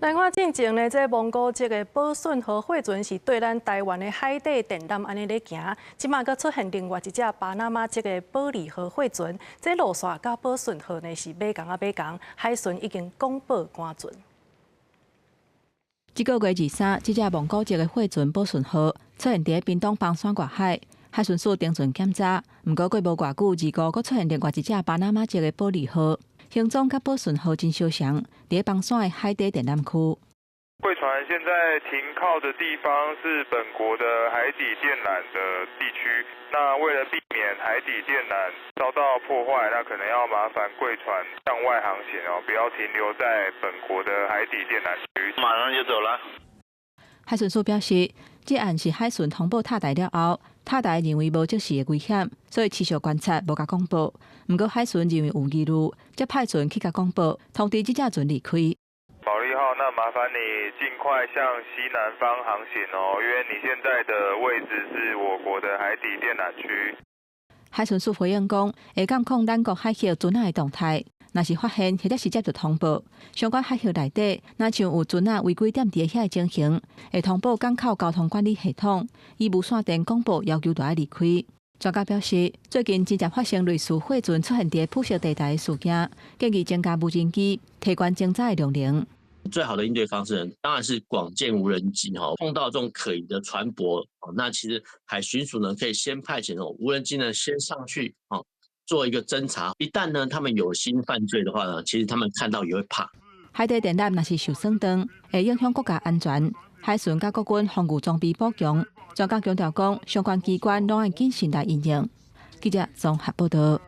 來看進前呢，這蒙古籍的寶順號貨船是對咱台灣的海底電纜按呢咧行，這馬閣出現另外一隻巴拿馬籍的保利號貨船，這路線佮寶順號呢是馬仝仔馬仝，海巡已經廣報趕船。這個月23，這隻蒙古籍的貨船寶順號出現佇屏東枋山外海，海巡署登船檢查，毋過過無偌久，25閣出現另外一隻巴拿馬籍的保利號。行蹤佮寶順號真相像，佇枋山的海底電纜區。貴船現在停靠的地方是本國的海底電纜的地區。那為了避免海底電纜遭到破壞，那可能要麻煩貴船向外航行哦，不要停留在本國的海底電纜區。馬上就走了。海巡署表示，這案是海巡通報塔台了後，塔台認為無即時的危險，所以持續觀察，無共廣報。毋過海巡認為有疑慮，才派船去共廣報，通知這隻船離開。保利號，那麻煩你盡快向西南方航行哦，因為你現在的位置是我國的海底電纜區。海巡署回應講，會監控咱國海域船仔的動態，若是發現或者是接到通報，相關海域內底，若像有船仔違規踮佇遐的情形，會通報港口交通管理系統，以無線電廣播要求著愛離開。專家表示，最近真濟發生類似貨船出現佇灰色地帶的事件，建議增加無人機，提懸偵查的量能。最好的應對方式呢，當然是廣建無人機哈。碰到這種可疑的船舶，那其實海巡署呢可以先派遣哦無人機呢先上去哦做一個偵查。一旦呢他們有心犯罪的話呢，其實他們看到也會怕。海底電纜若是受損斷，會影響國家安全。海巡佮國軍防禦裝備補強，專家強調講，相關機關攏愛謹慎來應用。記者綜合報道。